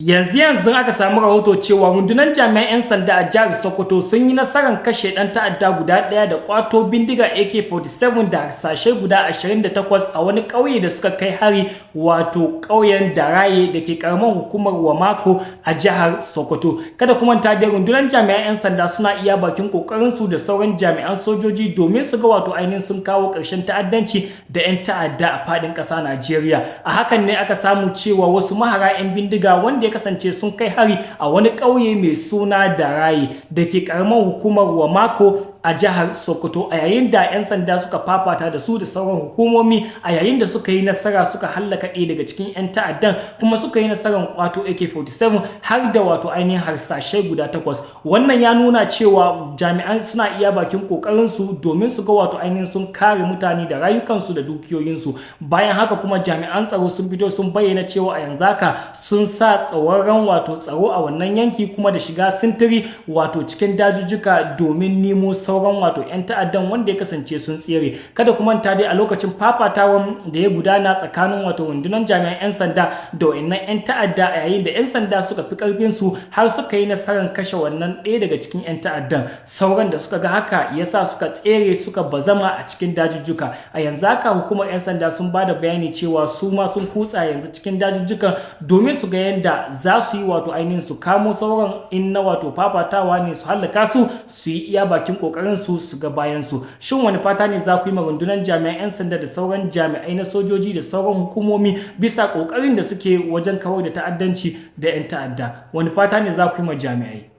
Yanzu yanzu aka samu rahoto cewa rundunar jami'an 'yan sanda a jihar Sokoto sun yi nasarar kashe ɗan ta'adda guda ɗaya da kwato bindiga AK-47 da harsashai guda 28 a wani ƙauye da suka kai hari, wato ƙauyen Daraye da ke ƙaramar hukumar Wamako a jihar Sokoto. Kada ku manta da rundunar jami'an 'yan sanda suna iya bakin kokarin su da sauran jami'an sojoji domin su ga wato ainihin sun kawo ƙarshen ta'addanci da 'yan ta'adda a faɗin ƙasa Najeriya. A hakan ne aka samu cewa wasu mahara 'yan bindiga wanda ya kasance sun kai hari a wani ƙauye mai suna Daraye da ke ƙaramar hukumar Wamako a jihar Sokoto, a yayin da 'yan sanda suka fafata da su da sauran hukumomi, a yayin da suka yi nasara suka hallaka ɗaya daga cikin 'yan ta'addan, kuma suka yi nasarar kwato AK-47 har da wato ainihin harsashai guda 8. Wannan ya nuna cewa jami'an suna iya bakin kokarin su domin su ga wato ainihin sun kare mutane da rayukansu da dukiyoyinsu. Bayan haka kuma jami'an tsaro sun fito sun bayyana cewa a yanzu haka sun sa tsauraran wato tsaro a wannan yanki, kuma da shiga sintiri wato cikin dajujjuka domin nemo sauran wato 'yan ta'addan wanda ya kasance sun tsere. Kada ku manta dai, a lokacin fafatawan da ya gudana tsakanin wato rundunar jami'an 'yan sanda da wayannan 'yan ta'adda, a yayin da 'yan sanda suka fi karfin su har suka yi nasarar kashe wannan ɗaya daga cikin 'yan ta'addan, sauran da suka ga haka yasa suka tsere suka bazama a cikin dajujjuka. A yanzu haka hukumar 'yan sanda sun ba da bayani cewa su ma sun kutsa yanzu cikin dajujjukan domin su ga yadda za su yi wato ainihin su kamo sauran, in na wato fafatawa ne su hallaka su, su yi iya bakin kokarin su su ga bayan su. Shin wani fata ne za ku yi ma rundunar jami'an 'yan sanda da sauran jami'ai na sojoji da sauran hukumomi bisa kokarin da suke wajen kawar da ta'addanci da 'yan ta'adda? Wani fata ne za ku yi ma jami'ai?